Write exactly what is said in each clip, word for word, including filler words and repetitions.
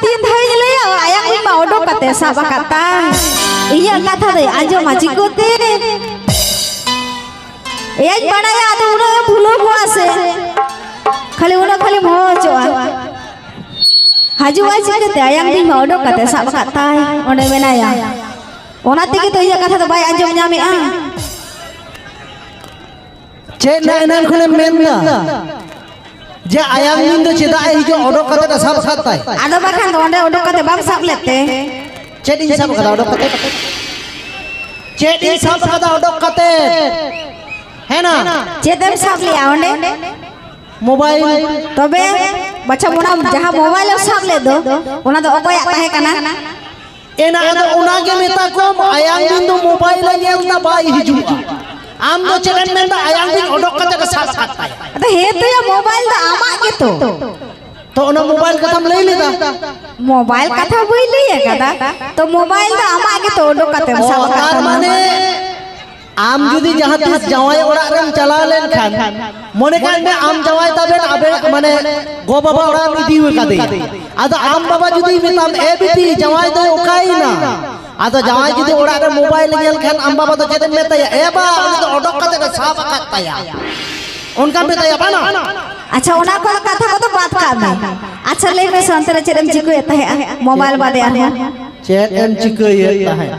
ᱛᱤᱱ ᱫᱷᱟᱣᱤᱧ ᱞᱟᱹᱭᱟ, ᱟᱭᱟᱝ ᱵᱤᱧ ᱢᱟ ᱚᱰᱚᱠ ᱠᱟᱛᱮ ᱥᱟᱵ ᱟᱠᱟᱫ ᱛᱟᱭ᱾ ᱤᱧᱟᱹᱜ ᱠᱟᱛᱷᱟ ᱫᱚᱭ ᱟᱸᱡᱚᱢᱟ ᱪᱤᱠᱟᱹᱛᱮ? ᱮᱭᱟᱧ ᱵᱟᱲᱟᱭᱟ, ᱟᱫᱚ ᱩᱱᱟᱹᱜ ᱮ ᱵᱷᱩᱞᱟᱹᱣ ᱠᱚᱜᱼᱟ ᱥᱮ? ᱠᱷᱟᱹᱞᱤ ᱩᱱᱟᱹᱜ ᱠᱷᱟᱹᱞᱤᱢ ᱦᱚᱦᱚ ᱦᱚᱪᱚᱜᱼᱟ᱾ ᱦᱤᱡᱩᱜᱼᱟᱭ ᱪᱤᱠᱟᱹᱛᱮ? ᱟᱭᱟᱝ ᱵᱤᱧ ᱢᱟ ᱚᱰᱚᱠ ᱠᱟᱛᱮ ᱥᱟᱵ ᱟᱠᱟᱫ ᱛᱟᱭ, ᱚᱸᱰᱮ ᱢᱮᱱᱟᱭᱟ᱾ ᱚᱱᱟ ᱛᱮᱜᱮ ᱛᱚ ᱤᱧᱟᱹᱜ ᱠᱟᱛᱷᱟ ᱫᱚ ᱵᱟᱭ ᱟᱸᱡᱚᱢ ᱧᱟᱢᱮᱜᱼᱟ᱾ ᱪᱮᱫ ᱱᱟ ᱮᱱᱟᱱ ᱠᱷᱚᱱᱮᱢ ᱢᱮᱱ ᱫᱟ? ᱡᱮ ᱟᱭᱟᱝ ᱵᱤᱧ ᱫᱚ ᱪᱮᱫᱟᱜ ᱮ ᱦᱤᱡᱩᱜ, ᱚᱰᱚᱠ ᱠᱟᱛᱮ ᱮ ᱥᱟᱵ ᱟᱠᱟᱫ ᱛᱟᱭ? ᱟᱫᱚ ᱵᱟᱠᱷᱟᱱ ᱫᱚ ᱚᱸᱰᱮ ᱚᱰᱚᱠ ᱠᱟᱛᱮ ᱵᱟᱢ ᱥᱟᱵ ᱞᱮᱫ ᱛᱮ? ᱪᱮᱫ ᱤᱧ ᱥᱟᱵ ᱟᱠᱟᱫᱟ ᱚᱰᱚᱠ ᱠᱟᱛᱮ? ᱪᱮᱫ ᱤᱧ ᱥᱟᱵ ᱟᱠᱟᱫᱟ ᱚᱰᱚᱠ ᱠᱟᱛᱮ? ᱦᱮᱸ ᱱᱟ? ᱪᱮᱫ ᱮᱢ ᱥᱟᱵ ᱞᱮᱜᱼᱟ ᱚᱸᱰᱮ? ᱢᱳᱵᱟᱭᱤᱞ᱾ ᱛᱚᱵᱮ ᱵᱟᱪᱷᱟ, ᱚᱱᱟ ᱡᱟᱦᱟᱸ ᱢᱳᱵᱟᱭᱤᱞ ᱮᱢ ᱥᱟᱵ ᱞᱮᱫ ᱫᱚ, ᱚᱱᱟ ᱫᱚ ᱚᱠᱚᱭᱟᱜ ᱛᱟᱦᱮᱸ ᱠᱟᱱᱟ? ᱮᱱᱟ ᱟᱫᱚ ᱚᱱᱟ ᱜᱮ ᱢᱮᱛᱟ ᱠᱚᱢ, ᱟᱭᱟᱝ ᱵᱤᱧ ᱫᱚ ᱢᱳᱵᱟᱭᱤᱞ ᱮ ᱧᱮᱞ ᱫᱟ, ᱵᱟᱭ ᱦᱤᱡᱩᱜᱼᱟ᱾ ᱟᱢ ᱫᱚ ᱪᱮᱫ ᱮᱢ ᱢᱮᱱᱫᱟ ᱟᱭᱟᱝ ᱵᱤᱧ ᱚᱰᱚᱠ ᱠᱟᱛᱮ ᱮ ᱥᱟᱵ ᱟᱠᱟᱫ ᱛᱟᱭᱟ? ᱟᱫᱚ ᱦᱮᱸ ᱛᱚᱭᱟ, ᱢᱳᱵᱟᱭᱤᱞ ᱫᱚ ᱟᱢᱟᱜ ᱜᱮᱛᱚ᱾ ᱛᱚ ᱚᱱᱟ ᱢᱳᱵᱟᱭᱤᱞ ᱠᱟᱛᱷᱟᱢ ᱞᱟᱹᱭ ᱞᱮᱫᱟ? ᱢᱳᱵᱟᱭᱤᱞ ᱠᱟᱛᱷᱟ ᱵᱟᱹᱧ ᱞᱟᱹᱭ ᱟᱠᱟᱫᱟ, ᱛᱚ ᱢᱳᱵᱟᱭᱤᱞ ᱫᱚ ᱟᱢᱟᱜ ᱜᱮᱛᱚ ᱚᱰᱚᱠ ᱠᱟᱛᱮᱢ ᱚ, ᱥᱟᱵ ᱟᱠᱟᱫ ᱛᱟᱨ ᱛᱟᱢᱟ᱾ ᱢᱟᱱᱮ ᱟᱢ ᱡᱩᱫᱤ ᱡᱟᱦᱟᱸ ᱛᱤᱥ ᱡᱟᱶᱟᱭ ᱚᱲᱟᱜ ᱨᱮᱢ ᱪᱟᱞᱟᱣ ᱞᱮᱱᱠᱷᱟᱱ, ᱢᱚᱱᱮ ᱠᱟᱜ ᱢᱮ ᱟᱢ ᱡᱟᱶᱟᱭ ᱛᱟᱵᱮᱱ ᱟᱵᱮᱱ ᱢᱟᱱᱮ ᱜᱚ ᱵᱟᱵᱟ ᱚᱲᱟᱜ ᱮᱢ ᱤᱫᱤ ᱟᱠᱟᱫᱮᱭᱟ, ᱟᱫᱚ ᱟᱢ ᱵᱟᱵᱟ ᱡᱩᱫᱤ ᱢᱮᱛᱟᱢ, "ᱮ ᱵᱤᱴᱤ, ᱡᱟᱶᱟᱭ ᱫᱚᱭ ᱚᱠᱟᱭᱮᱱᱟ?" ᱟᱫᱚ ᱡᱟᱶᱟᱭ ᱡᱩᱫᱤ ᱚᱲᱟᱜ ᱨᱮ ᱢᱳᱵᱟᱭᱤᱞ ᱧᱮᱞ ᱠᱷᱟᱱ ᱟᱢ ᱵᱟᱵᱟ ᱫᱚ ᱪᱮᱫ ᱮᱢ ᱢᱮᱛᱟᱭᱟ? "ᱮ ᱵᱟ, ᱩᱱᱤ ᱫᱚ ᱚᱰᱚᱠ ᱠᱟᱛᱮ ᱮ ᱥᱟᱵ ᱟᱠᱟᱫ ᱛᱟᱭᱟ", ᱚᱱᱠᱟᱢ ᱢᱮᱛᱟᱭᱟ ᱵᱟᱝ? ᱟᱪᱪᱷᱟ, ᱚᱱᱟ ᱠᱚ ᱠᱟᱛᱷᱟ ᱠᱚᱫᱚ ᱵᱟᱫ ᱠᱟᱜ ᱢᱮ᱾ ᱟᱪᱪᱷᱟ, ᱞᱟᱹᱭ ᱢᱮ ᱥᱮ, ᱚᱱᱛᱮ ᱨᱮ ᱪᱮᱫ ᱮᱢ ᱪᱤᱠᱟᱹᱭᱮᱫ ᱛᱟᱦᱮᱸᱜᱼᱟ ᱢᱳᱵᱟᱭᱤᱞ ᱵᱟᱫᱮ ᱟᱨᱦᱚᱸ? ᱪᱮᱫ ᱮᱢ ᱪᱤᱠᱟᱹᱭᱮᱫ ᱛᱟᱦᱮᱸᱫ?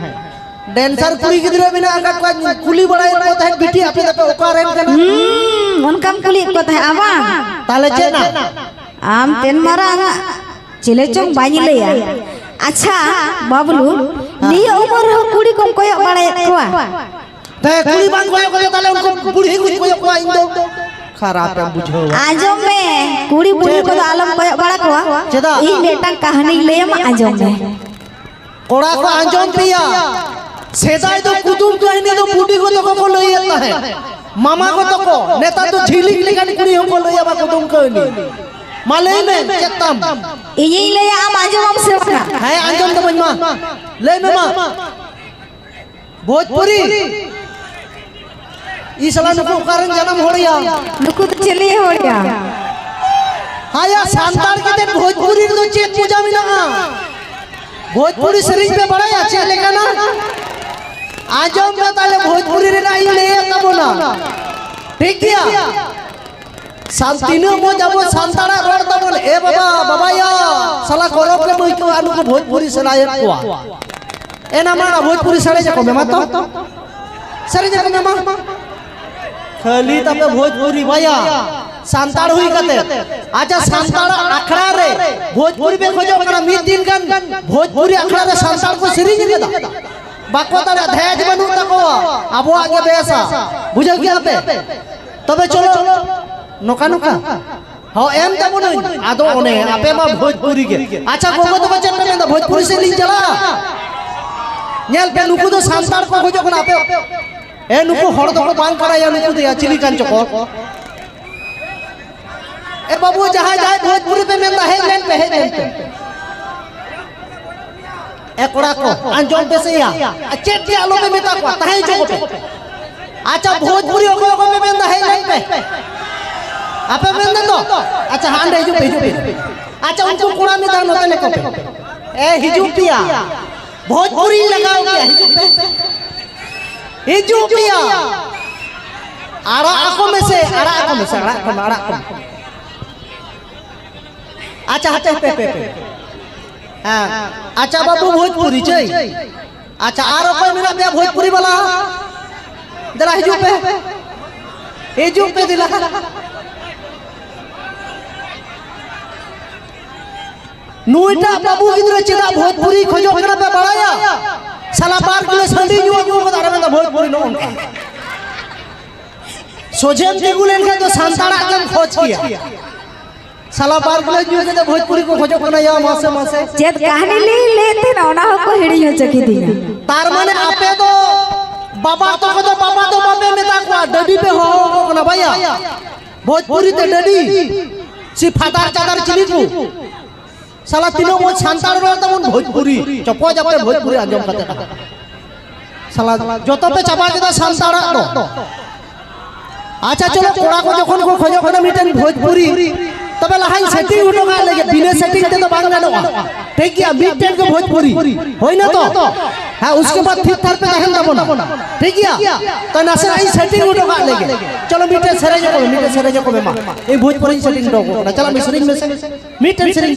ᱰᱮᱱᱥᱟᱨ ᱠᱩᱲᱤ ᱜᱤᱫᱽᱨᱟᱹ ᱢᱮᱱᱟᱜ ᱟᱠᱟᱫ ᱠᱚᱣᱟ, ᱠᱩᱞᱤ ᱵᱟᱲᱟᱭᱮᱫ ᱠᱚ ᱛᱟᱦᱮᱸᱫ, "ᱵᱤᱴᱤ, ᱟᱯᱮ ᱫᱚᱯᱮ ᱚᱠᱟ ᱨᱮᱱ ᱠᱟᱱᱟ?" ᱦᱩᱸ, ᱚᱱᱠᱟᱢ ᱠᱩᱞᱤᱭᱮᱫ ᱠᱚ ᱛᱟᱦᱮᱸᱫᱼᱟ ᱵᱟᱝ? ᱛᱟᱦᱞᱮ ᱪᱮᱫ ᱱᱟ? ᱟᱢ ᱛᱮᱱ ᱢᱟᱨᱟᱝ ᱪᱤᱞᱤ ᱪᱚᱝ ᱵᱟᱹᱧ ᱞᱟᱹᱭᱟ᱾ ᱟᱪᱪᱷᱟ ᱵᱟᱵᱞᱩ, ᱦᱮᱸ᱾ ᱱᱤᱭᱟᱹ ᱩᱢᱮᱨ ᱨᱮᱦᱚᱸ ᱠᱩᱲᱤ ᱠᱚᱢ ᱠᱚᱭᱚᱜ ᱵᱟᱲᱟᱭᱮᱫ ᱠᱚᱣᱟ? ᱛᱮ ᱠᱩᱲᱤ ᱵᱟᱝ ᱠᱚᱭᱚᱜ ᱠᱟᱛᱮ ᱛᱟᱦᱞᱮ ᱩᱱᱠᱩ ᱵᱩᱲᱦᱤ ᱠᱚᱧ ᱠᱚᱭᱚᱜ ᱠᱚᱣᱟ ᱤᱧ ᱫᱚ᱾ ᱠᱷᱟᱨᱟᱯ ᱮᱢ ᱵᱩᱡᱷᱟᱹᱣᱟ᱾ ᱟᱸᱡᱚᱢ ᱢᱮ, ᱠᱩᱲᱤ ᱵᱩᱲᱦᱤ ᱪᱮᱫ? ᱠᱚᱫᱚ ᱟᱞᱚᱢ ᱠᱚᱭᱚᱜ ᱵᱟᱲᱟ ᱠᱚᱣᱟ᱾ ᱪᱮᱫᱟᱜ? ᱤᱧ ᱢᱤᱫᱴᱟᱝ ᱠᱟᱹᱦᱱᱤᱧ ᱞᱟᱹᱭᱟᱢᱟ, ᱟᱸᱡᱚᱢ ᱢᱮ᱾ ᱠᱚᱲᱟ ᱠᱚ ᱟᱸᱡᱚᱢ ᱯᱮᱭᱟ, ᱥᱮᱫᱟᱭ ᱫᱚ ᱠᱩᱫᱩᱢ ᱠᱟᱹᱦᱱᱤ ᱫᱚ ᱵᱩᱰᱤ ᱜᱚ ᱛᱟᱠᱚ ᱠᱚ ᱞᱟᱹᱭᱮᱫ ᱛᱟᱦᱮᱸᱫ, ᱢᱟᱢᱟ ᱜᱚ ᱛᱟᱠᱚ᱾ ᱱᱮᱛᱟᱨ ᱫᱚ ᱡᱷᱤᱞᱤᱠ ᱞᱮᱠᱟᱱ ᱠᱩᱲᱤ ᱦᱚᱸᱠᱚ ᱞᱟᱹᱭᱟ ᱵᱟ ᱠᱩᱫᱩᱢ ᱠᱟᱹᱦᱱᱤ᱾ ᱢᱟ ᱞᱟᱹᱭ ᱢᱮ ᱪᱮᱫ ᱛᱟᱢ? ᱤᱧᱤᱧ ᱞᱟᱹᱭᱟ, ᱟᱢ ᱟᱸᱡᱚᱢᱟᱢ ᱥᱮ ᱵᱟᱝᱟ? ᱦᱮᱸ, ᱟᱸᱡᱚᱢ ᱫᱟᱹᱧ ᱢᱟ, ᱞᱟᱹᱭ ᱢᱮ ᱢᱟ᱾ ᱵᱷᱳᱡᱽᱯᱩᱨᱤ᱾ ᱤ ᱥᱟᱞᱟ, ᱱᱩᱠᱩ ᱚᱠᱟᱨᱮᱱ ᱡᱟᱱᱟᱢ ᱦᱚᱲ ᱭᱟ? ᱱᱩᱠᱩ ᱫᱚ ᱪᱤᱞᱤ ᱦᱚᱲ ᱭᱟ? ᱦᱟᱭᱟ, ᱥᱟᱱᱛᱟᱲ ᱠᱟᱛᱮ ᱵᱷᱳᱡᱽᱯᱩᱨᱤ ᱨᱮᱫᱚ ᱪᱮᱫ ᱢᱚᱡᱟ ᱢᱮᱱᱟᱜᱼᱟ? ᱵᱷᱳᱡᱽᱯᱩᱨᱤ ᱥᱮᱨᱮᱧ ᱯᱮ ᱵᱟᱲᱟᱭᱟ ᱪᱮᱫ ᱞᱮᱠᱟᱱᱟ? ᱟᱸᱡᱚᱢ ᱯᱮ ᱛᱟᱦᱞᱮ, ᱵᱷᱳᱡᱽᱯᱩᱨᱤ ᱨᱮᱱᱟᱜ ᱤᱧ ᱞᱟᱹᱭᱮᱫ ᱛᱟᱵᱚᱱᱟ᱾ ᱴᱷᱤᱠ ᱜᱮᱭᱟ? ᱥᱟᱱ-, ᱛᱤᱱᱟᱹᱜ ᱢᱚᱡᱽ ᱟᱵᱚ ᱥᱟᱱᱛᱟᱲᱟᱜ ᱨᱚᱲ ᱛᱟᱵᱚᱱ᱾ ᱮ ᱵᱟᱵᱟ, ᱵᱟᱵᱟᱭᱟ, ᱥᱟᱞᱟ ᱜᱚᱨᱚᱵ ᱜᱮᱢ ᱟᱹᱭᱠᱟᱹᱣᱟ ᱱᱩᱠᱩ ᱵᱷᱳᱡᱽᱯᱩᱨᱤ ᱥᱮᱬᱟᱭᱮᱫ ᱠᱚᱣᱟ᱾ ᱮᱱᱟ ᱢᱟ, ᱵᱷᱳᱡᱽᱯᱩᱨᱤ ᱥᱮᱬᱟᱭ ᱡᱟᱠᱚ ᱢᱮ ᱢᱟ ᱛᱚ᱾ ᱥᱮᱨᱮᱧ ᱟᱠᱚ ᱢᱮ ᱢᱟ᱾ ᱠᱷᱟᱹᱞᱤ ᱛᱟᱯᱮ ᱵᱷᱳᱡᱽᱯᱩᱨᱤ ᱵᱟᱭᱟ, ᱥᱟᱱᱛᱟᱲ ᱦᱩᱭ ᱠᱟᱛᱮ᱾ ᱟᱪᱪᱷᱟ, ᱥᱟᱱᱛᱟᱲ ᱟᱠᱷᱲᱟ ᱨᱮ ᱵᱷᱳᱡᱽᱯᱩᱨᱤ ᱯᱮ ᱠᱷᱚᱡᱚᱜ ᱠᱟᱱᱟ, ᱢᱤᱫ ᱫᱤᱱ ᱜᱟᱱ ᱵᱷᱳᱡᱽᱯᱩᱨᱤ ᱟᱠᱷᱲᱟ ᱨᱮ ᱥᱟᱱᱛᱟᱲ ᱠᱚ ᱥᱮᱨᱮᱧ ᱠᱟᱫᱟ? ᱵᱟᱠᱚ ᱫᱟᱲᱮᱭᱟᱜᱼᱟ, ᱫᱷᱮᱡ ᱵᱟᱹᱱᱩᱜ ᱛᱟᱠᱚᱣᱟ᱾ ᱟᱵᱚᱣᱟᱜ ᱜᱮ ᱵᱮᱥᱟ᱾ ᱵᱩᱡᱷᱟᱹᱣ ᱠᱮᱜᱼᱟ ᱯᱮ? ᱛᱚᱵᱮ ᱪᱚᱞᱚ, ᱱᱚᱝᱠᱟ ᱱᱚᱝᱠᱟ᱾ ᱦᱚᱸ, ᱮᱢ ᱛᱟᱵᱚᱱᱟᱹᱧ᱾ ᱟᱫᱚ ᱚᱱᱮ ᱟᱯᱮ ᱢᱟ ᱵᱷᱳᱡᱽᱯᱩᱨᱤ ᱜᱮ᱾ ᱟᱪᱪᱷᱟ, ᱜᱚᱜᱚ ᱛᱟᱠᱚ ᱪᱮᱫ ᱯᱮ ᱢᱮᱱᱫᱟ? ᱵᱷᱳᱡᱽᱯᱩᱨᱤ ᱥᱮᱫ ᱞᱤᱧ ᱪᱟᱞᱟᱜᱼᱟ? ᱧᱮᱞ ᱯᱮ, ᱱᱩᱠᱩ ᱫᱚ ᱥᱟᱱᱛᱟᱲ ᱠᱚ ᱠᱷᱚᱡᱚᱜ ᱠᱟᱱᱟ᱾ ᱟᱯᱮ, ᱮ, ᱱᱩᱠᱩ ᱦᱚᱲ ᱫᱚᱠᱚ ᱵᱟᱝ ᱠᱟᱱᱟ ᱭᱟ, ᱱᱩᱠᱩ ᱫᱚ ᱭᱟ ᱪᱤᱞᱤ ᱠᱟᱱ ᱪᱚᱠᱚ? ᱮ ᱵᱟᱹᱵᱩ, ᱡᱟᱦᱟᱸᱭ ᱡᱟᱦᱟᱸᱭ ᱵᱷᱳᱡᱽᱯᱩᱨᱤ ᱯᱮ ᱢᱮᱱᱫᱟ, ᱦᱮᱡ ᱞᱮᱱ ᱯᱮ, ᱦᱮᱡ ᱞᱮᱱ ᱯᱮ᱾ ᱮ ᱠᱚᱲᱟ ᱠᱚ, ᱟᱸᱡᱚᱢ ᱯᱮ ᱥᱮ ᱭᱟ, ᱟᱨ ᱪᱮᱫ ᱜᱮ ᱟᱞᱚ ᱯᱮ ᱢᱮᱛᱟ ᱠᱚᱣᱟ, ᱛᱟᱦᱮᱸ ᱦᱚᱪᱚ ᱠᱚᱯᱮ᱾ ᱟᱪᱪᱷᱟ, ᱵᱷᱳᱡᱽᱯᱩᱨᱤ ᱚᱠᱚᱭ ᱚᱠᱚᱭ ᱯᱮ ᱢᱮᱱᱫᱟ, ᱦᱮᱡ ᱞᱮᱱ ᱯᱮ᱾ ᱟᱯᱮ ᱢᱮᱱᱫᱟ ᱛᱚ? ᱟᱪᱪᱷᱟ, ᱦᱟᱸᱰᱮ ᱦᱤᱡᱩᱜ ᱯᱮ, ᱦᱤᱡᱩᱜ ᱯᱮ᱾ ᱟᱪᱪᱷᱟ, ᱩᱱᱠᱩ ᱠᱚᱲᱟ ᱢᱤᱫ ᱫᱷᱟᱣ ᱱᱚᱛᱮ ᱞᱮᱠᱚ ᱯᱮ᱾ ᱮ, ᱦᱤᱡᱩᱜ ᱯᱮᱭᱟ᱾ ᱵᱷᱳᱡᱽᱯᱩᱨᱤ ᱞᱟᱜᱟᱣ ᱜᱮᱭᱟ, ᱦᱤᱡᱩᱜ ᱯᱮ᱾ ᱦᱤᱡᱩᱜ ᱯᱮᱭᱟ᱾ ᱟᱲᱟᱜ ᱟᱠᱚ ᱢᱮᱥᱮ, ᱟᱲᱟᱜ ᱟᱠᱚ ᱢᱮᱥᱮ, ᱟᱲᱟᱜ ᱠᱚᱢ, ᱟᱲᱟᱜ ᱠᱚᱢ᱾ ᱟᱪᱪᱷᱟ, ᱦᱟᱯᱮ, ᱦᱟᱯᱮ, ᱦᱟᱯᱮ, ᱦᱟᱯᱮ᱾ ᱦᱮᱸ᱾ ᱟᱪᱪᱷᱟ, ᱵᱟᱹᱵᱩ, ᱵᱷᱳᱡᱽᱯᱩᱨᱤ ᱪᱟᱹᱭ? ᱟᱪᱪᱷᱟ, ᱟᱨ ᱚᱠᱚᱭ ᱢᱮᱱᱟᱜ ᱯᱮᱭᱟ ᱵᱷᱳᱡᱽᱯᱩᱨᱤ ᱵᱟᱞᱟ? ᱫᱮᱞᱟ, ᱦᱤᱡᱩᱜ ᱯᱮ᱾ ᱦᱤᱡᱩᱜ ᱯᱮ, ᱫᱮᱞᱟ᱾ ᱱᱩᱭᱴᱟᱜ ᱵᱟᱹᱵᱩ ᱜᱤᱫᱽᱨᱟᱹ ᱪᱮᱫᱟᱜ ᱵᱷᱳᱡᱽᱯᱩᱨᱤ ᱠᱷᱚᱡᱚᱜ ᱠᱟᱱᱟ ᱯᱮ ᱵᱟᱲᱟᱭᱟ? ᱥᱟᱞᱟ ᱵᱟᱨ ᱠᱤᱞᱳ ᱥᱟᱺᱰᱤ ᱧᱩ ᱟᱹᱜᱩ ᱠᱟᱫᱟ, ᱟᱨ ᱢᱮᱱᱫᱟ ᱵᱷᱳᱡᱽᱯᱩᱨᱤ ᱱᱚᱜᱼᱚ ᱱᱚᱝᱠᱟ᱾ ᱥᱚᱡᱷᱮᱢ ᱛᱤᱸᱜᱩ ᱞᱮᱱᱠᱷᱟᱱ ᱫᱚ ᱥᱟᱱᱛᱟᱲᱟᱜ ᱜᱮᱢ ᱠᱷᱚᱡᱽ ᱠᱮᱭᱟ᱾ ᱥᱟᱞᱟ ᱵᱟᱨ ᱜᱤᱞᱟᱹᱥ ᱧᱩ ᱠᱟᱛᱮ ᱵᱷᱳᱡᱽᱯᱩᱨᱤ ᱠᱚ ᱠᱷᱚᱡᱚᱜ ᱠᱟᱱᱟ ᱭᱟ, ᱢᱟᱥᱮ, ᱢᱟᱥᱮ᱾ ᱪᱮᱫ ᱠᱟᱹᱦᱱᱤ ᱞᱤᱧ ᱞᱟᱹᱭᱮᱫ ᱛᱟᱦᱮᱱᱟ, ᱚᱱᱟ ᱦᱚᱸᱠᱚ ᱦᱤᱲᱤᱧ ᱦᱚᱪᱚ ᱠᱤᱫᱤᱧᱟ᱾ ᱛᱟᱨ ᱢᱟᱱᱮ ᱟᱯᱮ ᱫᱚ ᱵᱟᱵᱟ ᱛᱟᱠᱚ ᱫᱚ ᱵᱟᱵᱟ ᱫᱚ ᱵᱟᱯᱮ ᱢᱮᱛᱟ ᱠᱚᱣᱟ, ᱰᱟᱹᱰᱤ ᱯᱮ ᱦᱚᱦᱚ ᱟᱠᱚ ᱠᱟᱱᱟ ᱵᱟᱭᱟ᱾ ᱵᱷᱳᱡᱽᱯᱩᱨᱤ ᱛᱮ ᱰᱟᱹᱰᱤ, ᱥᱤ ᱯᱷᱟᱫᱟᱨ ᱪᱟᱫᱟᱨ ᱪᱤᱞᱤ ᱠᱚ᱾ ᱥᱟᱞᱟ ᱛᱤᱱᱟᱹᱜ ᱢᱚᱡᱽ ᱥᱟᱱᱛᱟᱲ ᱨᱚᱲ ᱛᱟᱵᱚᱱ ᱵᱷᱳᱡᱽᱯᱩᱨᱤ᱾ ᱪᱚᱯᱚᱡ ᱟᱯᱮ ᱵᱷᱳᱡᱽᱯᱩᱨᱤ ᱟᱸᱡᱚᱢ ᱠᱟᱛᱮ᱾ ᱥᱟᱞᱟ ᱡᱚᱛᱚ ᱯᱮ ᱪᱟᱵᱟ ᱠᱮᱫᱟ ᱥᱟᱱᱛᱟᱲᱟᱜ ᱫᱚ᱾ ᱟᱪᱪᱷᱟ, ᱪᱚᱞᱚ, ᱠᱚᱲᱟ ᱠᱚ ᱡᱚᱠᱷᱚᱱ ᱠᱚ ᱠᱷᱚᱡᱚᱜ ᱠᱟᱱᱟ ᱢᱤᱫᱴᱮᱱ ᱵᱷᱳᱡᱽᱯᱩᱨᱤ, ᱛᱚᱵᱮ ᱞᱟᱦᱟᱧ ᱥᱮᱴᱤᱝ ᱦᱚᱴᱚ ᱠᱟᱜ ᱞᱮᱜᱮ, ᱵᱤᱱᱟᱹ ᱥᱮᱴᱤᱝ ᱛᱮᱫᱚ ᱵᱟᱝ ᱜᱟᱱᱚᱜᱼᱟ᱾ ᱴᱷᱤᱠ ᱜᱮᱭᱟ, ᱢᱤᱫᱴᱮᱱ ᱜᱮ ᱵᱷᱳᱡᱽᱯᱩᱨᱤ ᱦᱩᱭᱱᱟ ᱛᱚ? ᱦᱮᱸ, ᱩᱥᱠᱮ ᱵᱟᱫ ᱛᱷᱤᱨ ᱛᱷᱟᱨ ᱯᱮ ᱛᱟᱦᱮᱱ ᱛᱟᱵᱚᱱᱟ᱾ ᱴᱷᱤᱠ ᱜᱮᱭᱟ, ᱛᱚ ᱱᱟᱥᱮᱱᱟᱜ ᱤᱧ ᱥᱮᱴᱤᱝ ᱦᱚᱴᱚ ᱠᱟᱜ ᱞᱮᱜᱮ᱾ ᱪᱚᱞᱚ, ᱢᱤᱫᱴᱮᱱ ᱥᱮᱨᱮᱧ ᱠᱚ ᱢᱮ, ᱢᱤᱫᱴᱮᱱ ᱥᱮᱨᱮᱧ ᱠᱚ ᱢᱮ ᱢᱟ᱾ ᱤᱧ ᱵᱷᱳᱡᱽᱯᱩᱨᱤᱧ ᱥᱮᱴᱤᱝ ᱦᱚᱴᱚ ᱠᱟᱜ ᱠᱟᱱᱟ᱾ ᱪᱟᱞᱟᱜ ᱢᱮ, ᱥᱮᱨᱮᱧ ᱢᱮᱥᱮ᱾ ᱢᱤᱫᱴᱮᱱ ᱥᱮᱨᱮᱧ